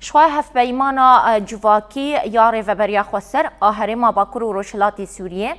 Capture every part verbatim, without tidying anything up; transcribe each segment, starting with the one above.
Ji xwe hevpeymana, e, civakî ya Rêveberiya Xweser a Herêma Bakur û Rojhilatê Sûriyê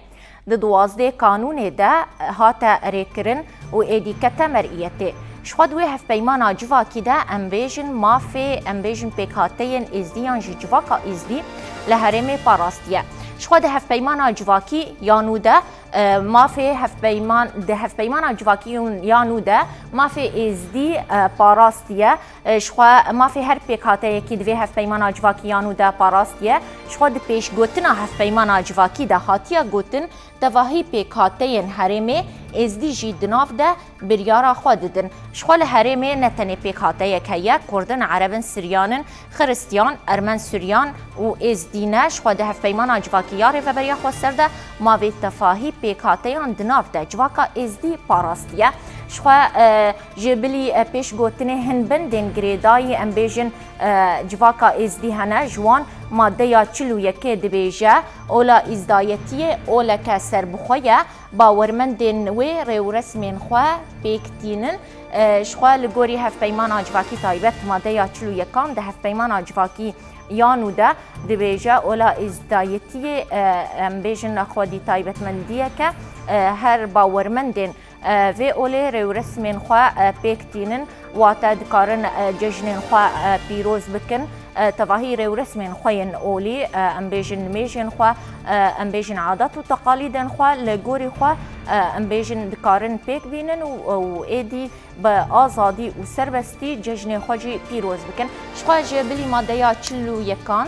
di duwazdeh kanûnê de, e, hate erêkirin û êdî kete meriyetê. Ji xwe di wê hevpeymana civakî de em bêjin mafê, em bêjin pêkhateyên êzdî yan jî civaka êzdî li herêmê parastiye. Ji xwe di hevpeymana civakî ya nû de, e, mafê hevpeyman, di hevpeymana civakî ya nû de mafê êzdî, e, parastiye. E, ji xwe mafê her pêkhateyekî di vê hevpeymana civakî ya nû de parastiye. Ji xwe di pêşgotina hevpeymana civakî de hatiye gotin, tevahî pêkhateyên herêmê êzdî jî di nav de biryara xwe didin. Ji xwe li herêmê ne tenê pêkhateyek heye, Kurd in, Ereb in, Siryan in, Xiristiyan, Ermen, Suryan û Êzdî ne. Ji xwe di hevpeymana civakî ya Rêveberiya Xweser de mavê tefahî pêkhateyan di nav de civaka Êzdî parastiye. Ji xwe, e, ji bilî, e, pêşgotinê hin bendên girêdayî, em bêjin, e, civaka Êzdî hene. Ji wan madeya çil û yekê dibêje, ola îzdayetiyê oleke serbixwe ye. Bawermendên wê rêwresmên xwe pêk tînin. E, ji xwe li gorî hevpeymana civakî taybet madeya çil û yekan di hevpeymana civakî ya nû de dibêje, ola îzdayetiyê, e, em bêjin xwedî taybetmendiyeke, e, her bawermendên, e, vê olê rêwresmên xwe, e, pêk tînin, wate dikarin, e, cejnên xwe, e, pîroz bikin. E, tevahî rêwresmên xwe yên olî, e, em bêjin nimêjên xwe, e, em bêjin adet û teqalîdên xwe li gorî xwe, e, em bêjin dikarin pêk bînin û, û êdî bi azadî û serbestî cejnê xwe jî pîroz bikin. Ji xwe ji bilî madeya çil û yekan.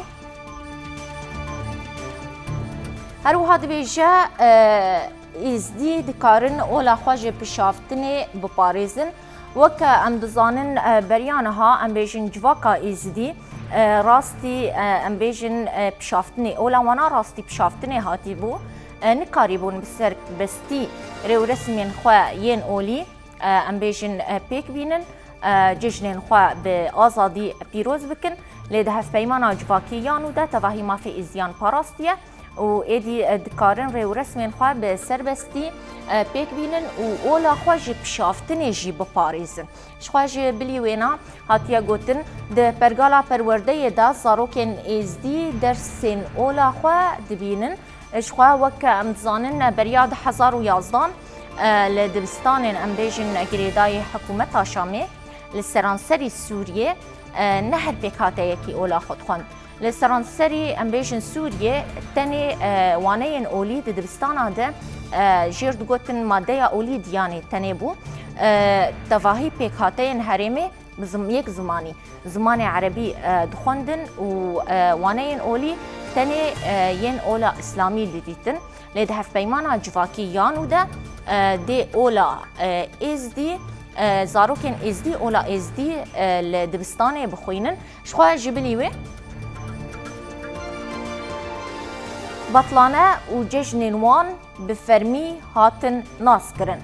Her wiha dibêje, e, Êzdî dikarin ola xwe ji pişaftinê biparêzin. Weke em dizanin, e, beriya niha em bêjin civaka Êzdî, e, rastî, e, em bêjin, e, pişaftinê, ola wana rastî pişaftinê hatîbû. E, nikarîbûn bi serbestî rêwresmên xwe yên olî, e, em bêjin, e, pêk bînin, e, cejnên xwe bi azadî pîroz bikin. Lê di hevpeymana civakî ya nû de tevahî mafê Êzdiyan parastiye û êdî, e, dikarin rêwresmên xwe bi serbestî, e, pêk bînin û ola xwe ji pişaftinê jî biparêzin. Ji xwe ji bilî wêna hatiye gotin, di pergala perwerdeyê de zarokên Êzdî dersên ola xwe dibînin. Ji xwe weke em dizanin, beriya du hezar û yazdan, e, li dibistanên, em bêjin, girêdayî hikûmeta Şamê li seranserî Sûriyê, e, ne her pêkhateyekî ola xwe dixwend. Li seranserî, em bêjin, Sûriyê tenê, e, waneyên olî di dibistana de, e, jêr digotin madeya olî diyanê tenê bû. E, tevahî pêkhateyên herêmê bi zim-, yek zimanî, zimanê erebî, e, dixwendin û, e, waneyên olî tenê, e, yên ola îslamî didîtin. Lê di hevpeymana civakî ya nû de, e, dê ola, e, êzdî, e, zarokên êzdî, ola êzdî, e, li dibistanê bixwînin. Ji xwe ji bilî wê betlane û cejnên wan bi fermî hatin naskirin.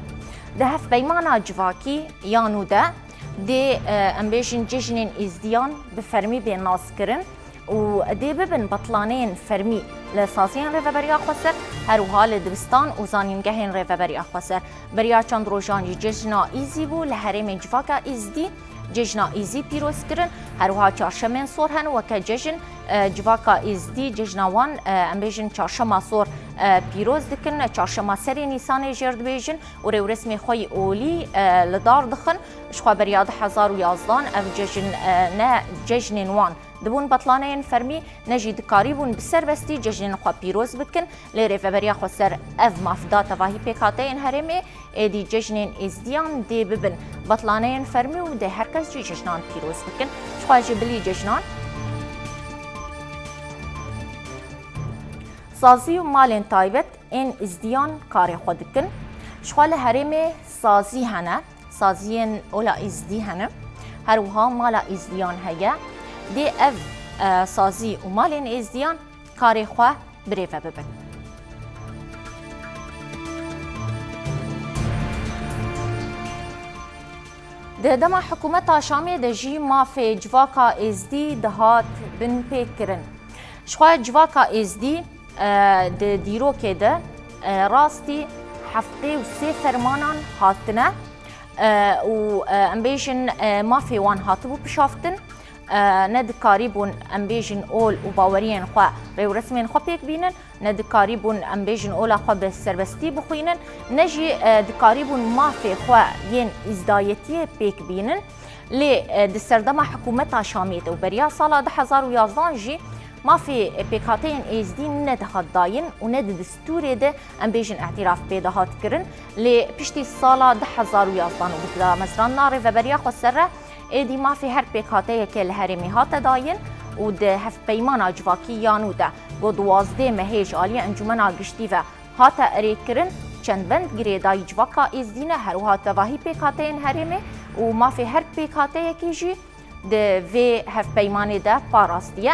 Di hevpeymana civakî ya nû de dê, e, em bêjin cejnên êzdiyan bi fermî bên naskirin û dê bibin betlaneyên fermî li saziyên Rêveberiya Xweser, her wiha li dibistan û zanîngehên Rêveberiya Xweser. Beriya çend rojan jî cejna Îzî bû, li herêmên civaka Îzdî cejna Îzî pîroz kirin. Her wiha çarşemên sor hene weke cejn, e, civaka Îzdî cejna wan, e, em bêjin çarşema sor, e, pîroz dikin. Çarşema serê Nîsanê jêr dibêjin û rêwresmê xwe yî olî, e, li dar dixin. Ji xwe beriya du hezar û yazdan ev cejn, e, ne cejnên wan dibûn betlaneyên fermî, ne jî dikarîbûn bi serbestî cejnên xwe pîroz bikin. Lê Rêveberiya Xweser ev maf da tevahî pêkhateyên herêmê, êdî cejnên êzdiyan dê bibin betlaneyên fermî û dê her kes jî cejnan pîroz bikin. Ji xwe ji bilî cejnan, sazî û malên taybet ên êzdiyan karê xwe dikin. Ji xwe li herêmê sazî hene, saziyên ola êzdî hene. Her wiha mala êzdiyan heye. Dê ev, e, sazî û malên êzdiyan karê xwe birêve bibin. Di dema hikûmeta Şamê de jî mafê civaka êzdî dihat binpêkirin. Ji xwe civaka êzdî, e, di dîrokê de, e, rastî heftê û sê fermanan hatine, e, û, e, em bêjin, e, mafê wan hatibû pişaftin. E, ne dikarîbûn, em bêjin, ol û baweriyên xwe, rêwresmên xwe pêk bînin, ne dikarîbûn, em bêjin, ola xwe bi serbestî bixwînin, ne jî, e, dikarîbûn mafê xwe yên îzdayetiyê pêk bînin. Lê, e, di serdema hikûmeta Şamê de û beriya sala du hezar û yazdan jî mafê pêkhateyên êzdî nedihat dayîn û ne di distûrê de, em bêjin, îtîraf pê dihat kirin. Lê piştî sala du hezar û yazdan û bi damezrandina Rêveberiya Xweser re, êdî mafê her pêkhateyeke li herêmê hate dayîn û di Hevpeymana Civakî ya nû de, ku duwazdeh mehê ji aliyê Encûmena Giştî ve hate erêkirin, çend bend girêdayî civaka êzdî ne, her wiha tevahî pêkhateyên herêmê û mafê her pêkhateyekê jî di vê hevpeymanê de parastiye.